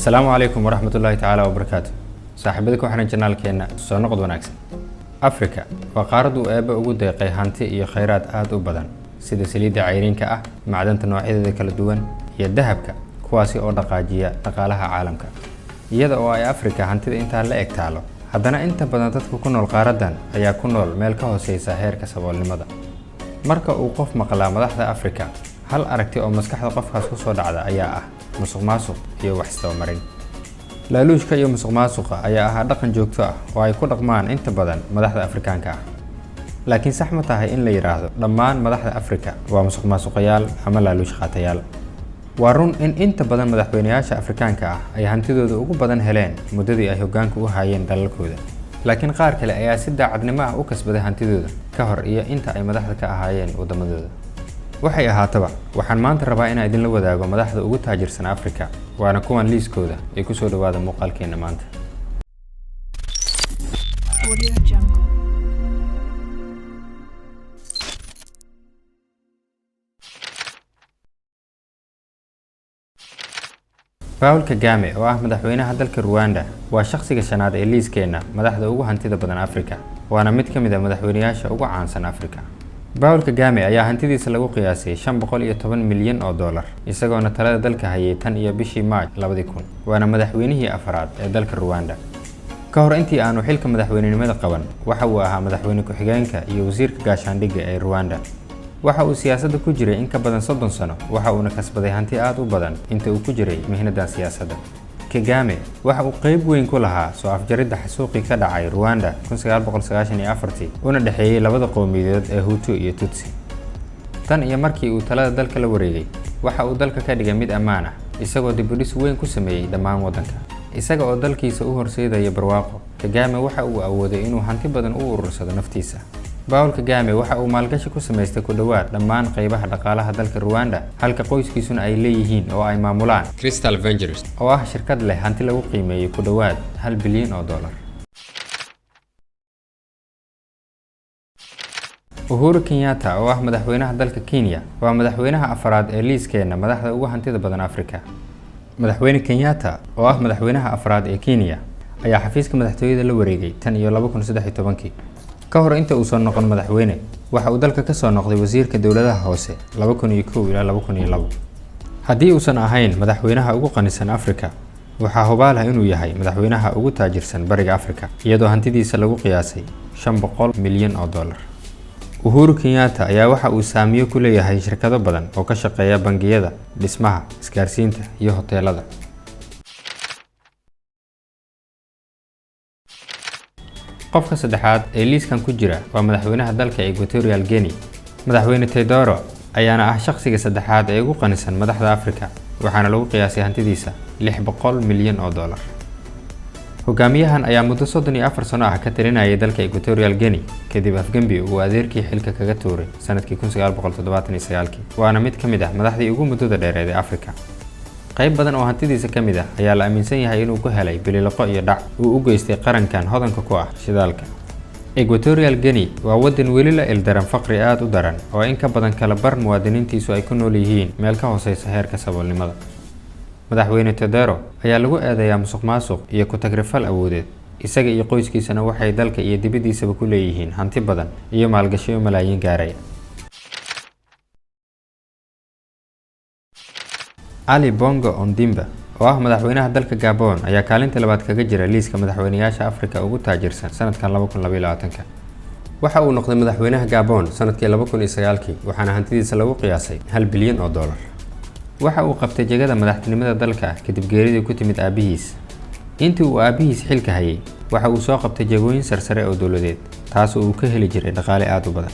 Asalaamu calaykum waraxmatullaahi tacaala wabarakaatu. Saaxiibada ku xiran channelkeenna, soo noqod wanaagsan. Afrika waa qaarad uu Eebbe ugu deeqay hanti iyo khayraad aad u badan, sida saliidda cayriinka ah, macdanta noocyadeeda kala duwan iyo dahabka, kuwaasi oo dhaqaajiya dhaqaalaha caalamka. Iyada oo ay Afrika hantida intaa la eg taalo, haddana inta badan dadka ku nool qaaraddan ayaa ku nool meel ka hooseysa heerka saboolnimada. Marka uu qof maqlaa madaxda Afrika, hal aragti oo maskaxda qofkaas ku soo dhacda ayaa ah musuq maasuq iyo wax isdabamarin. Laaluushka iyo musuq maasuqa ayaa ahaa dhaqan joogto ah oo ay ku dhaqmaan inta badan madaxda Afrikaanka ah. Laakiin sax ma tahay in la yidhaahdo dhammaan madaxda Afrika waa musuq maasuqayaal ama laaluush qaatayaal? Waa run in inta badan madaxweynayaasha Afrikaanka ah ay hantidooda ugu badan heleen muddadii ay hoggaanka u hayeen dalalkooda, laakiin qaar kale ayaa si daacadnimo ah u kasbaday hantidooda ka hor iyo inta ay madaxda ka ahaayeen waddamadooda. Waxay ahaataba, waxaan maanta rabaa inaan idinla wadaago madaxda ugu taajirsan Afrika, waana kuwan liiskooda. Ee kusoo dhawaada muuqaalkeena maanta. Audio Jungle. Paul Kagame oo ah madaxweynaha dalka Ruwanda waa shakhsiga shanaad ee liiskeenna madaxda ugu hantida badan Afrika, waana mid ka mid ah madaxweynayaasha ugu caansan Afrika. Paul Kagame ayaa hantidiisa lagu qiyaasay 510 milyan oo dollar, isagoona talada dalka hayay tan iyo bishii Maaj 2000, waana madaxweynihii afraad ee dalka Ruwanda. Ka hor intii aanu xilka madaxweynenimada qaban, waxa uu ahaa madaxweyne ku-xigeenka iyo wasiirka gaashaandhigga ee Ruwanda. Waxa uu siyaasadda ku jiray in ka badan 30 sano, waxa uuna kasbaday hanti aad u badan inta uu ku jiray mihnadan siyaasadda. Kagame waxa uu qeyb weyn ku lahaa soo afjaridda xasuuqii ka dhacay Ruwanda 1994, una dhexeeyey labada qowmiyadood ee Hutu iyo Tutsi. Tan iyo markii uu talada dalka la wareegay, waxa uu dalka ka dhigay mid ammaan ah, isagoo dib u dhis weyn ku sameeyey dhammaan waddanka. Isaga oo dalkiisa u horseedaya barwaaqo, Kagame waxa uu awooday inuu hanti badan u urursado naftiisa. Paul Kagame waxa uu maalgashi ku samaystay ku dhowaad dhammaan qaybaha dhaqaalaha dalka Ruwanda, halka qoyskiisuna ay leeyihiin oo ay maamulaan Crystal Ventures, oo ah shirkad leh hanti lagu qiimeeyey ku dhowaad 1 bilyan oo dollar. Uhuru Kenyatta oo ah madaxweynaha dalka Kenya waa madaxweynaha afraad ee liiskeenna madaxda ugu hantida badan Afrika. Madaxweyne Kenyatta oo ah madaxweynaha afraad ee Kenya ayaa xafiiska madaxtooyada la wareegay tan iyo 2013-kii. Ka hor inta uusan noqon madaxweyne, waxa uu dalka kasoo noqday wasiirka dowladaha hoose 2001 ilaa 2002. Haddii uusan ahayn madaxweynaha ugu qanisan Afrika, waxaa hubaal ah inuu yahay madaxweynaha ugu taajirsan Bariga Afrika, iyadoo hantidiisa lagu qiyaasay 500 milyan oo dollar. Uhuru Kenyatta ayaa waxa uu saamiyo ku leeyahay shirkado badan oo ka shaqeeya bangiyada, dhismaha, isgaarsiinta iyo hoteelada. Qofka saddexaad ee liiskan ku jira waa madaxweynaha dalka Equatorial Guinea. Madaxweyne Teodoro ayaana ah shakhsiga saddexaad ee ugu qanisan madaxda Afrika, waxaana lagu qiyaasay hantidiisa 600 milyan oo dollar. Hogaamiyahan ayaa muddo 34 sano ah ka talinayay dalka Equatorial Guinea kadib afgembi uu adeerkii xilka kaga tuuray sanadkii 1979-kii, waana mid ka mid ah madaxdii ugu muddada dheereed ee Afrika. Qayb badan oo hantidiisa ka mid ah ayaa la aaminsan yahay inuu ku helay bililoqo iyo dhac uu u geystay qarankan hodanka ku ah shidaalka. Equatorial Guinea waa waddan weli la ildaran faqri aad u daran, oo in ka badan kala bar muwaadiniintiisu ay ku nool yihiin meel ka hooseysa heerka saboolnimada. Madaxweyne Teodoro ayaa lagu eedeeyaa musuq maasuq iyo ku-tagrifal awoodeed. Isaga iyo qoyskiisana waxay dalka iyo dibaddiisaba ku leeyihiin hanti badan iyo maalgashiyo malaayiin gaaraya. Ali Bongo Ondimba oo ah madaxweynaha dalka Gabon ayaa kaalinta labaad kaga jira liiska madaxweynayaasha Afrika ugu taajirsan sanadkan 2022-ka. Waxa uu noqday madaxweynaha Gabon sanadkii 2009-kii, waxaana hantidiisa lagu qiyaasay 1 bilyan oo dollar. Waxa uu qabtay jagada madaxtinimada dalka kadib geeridii ku timid aabihiis. Intii uu aabihiis xilka hayay, waxa uu soo qabtay jagooyin sarsare oo dowladeed, taas oo uu ka heli jiray dhaqaale aad u badan.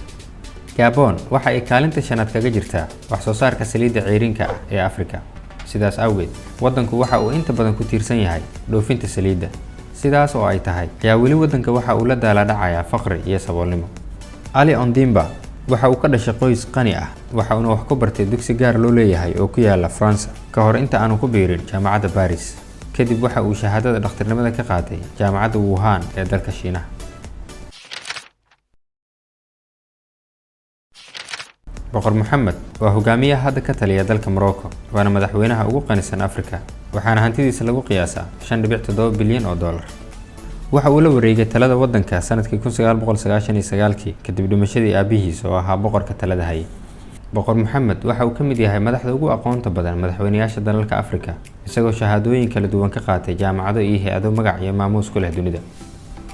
Gabon waxa ay kaalinta shanaad kaga jirtaa wax soo saarka saliidda ceyrinka ah ee Afrika. Sidaas awgeed, waddanku waxa uu inta badan ku tiirsan yahay dhoofinta saliidda. Sidaas oo ay tahay ayaa weli waddanka waxa uu la daalaa dhacayaa faqri iyo saboolnimo. Ali Ondimba waxa uu ka dhashay qoys qani ah, waxa uuna wax ku bartay dugsi gaar loo leeyahay oo ku yaala Faransa ka hor inta aanu ku biirin jaamacadda Paris. Kadib waxa uu shahaadada dhakhtarnimada ka qaatay jaamacadda Wuhan ee dalka Shiinaha. Boqor Moxamed waa hogaamiyaha hadda ka taliya dalka Morocco, waana madaxweynaha ugu qanisan Afrika, waxaana hantidiisa lagu qiyaasaa 5.7 bilyan oo dollar. Waxa uu la wareegay talada waddanka sanadkii 1999-kii kadib dhimashadii aabihiis oo ahaa boqorka talada hayay. Boqor Moxamed waxa uu ka mid yahay madaxda ugu aqoonta badan madaxweynayaasha dalalka Afrika, isagoo shahaadooyin kala duwan ka qaatay jaamacado iyo hay-ado magac iyo maamuus ku leh dunida.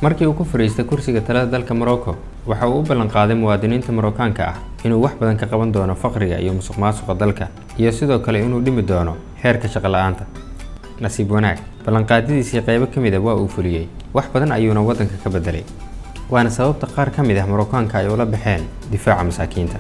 Markii uu ku fadhiistay kursiga talada dalka Morocco, waxa uu u ballan qaaday muwaadiniinta Marookaanka ah inuu wax badan ka qaban doono faqriga iyo musuqmaasuqa dalka, iyo sidoo kale inuu dhimi doono heerka shaqo la'aanta. Nasiib wanaag, ballanqaadidiisii qaybo ka mid ah waa uu fuliyey, wax badan ayuuna waddanka ka bedelay, waana sababta qaar ka mid ah Marookaanka ay ula baxeen difaaca masaakiinta.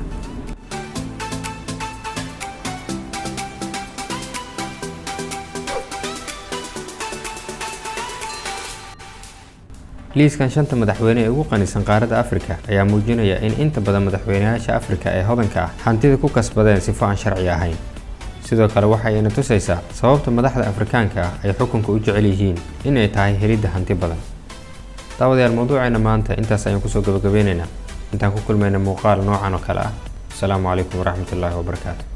Liiskan shanta madaxweyne ee ugu qanisan qaaradda Afrika ayaa muujinaya in inta badan madaxweynayaasha Afrika ee hodanka ah hantida ku kasbadeen sifo aan sharci ahayn. Sidoo kale waxa ayna tusaysaa sababta madaxda Afrikaanka ah ay xukunka u jecel yihiin inay tahay helidda hanti badan. Daawadayaal, mawduuceena maanta intaas ayaan kusoo gabagabeynaynaa. Intaan ku kulmayna muuqaal noocan oo kale ah, asalaamu calaykum waraxmatullaahi wabarakaatu.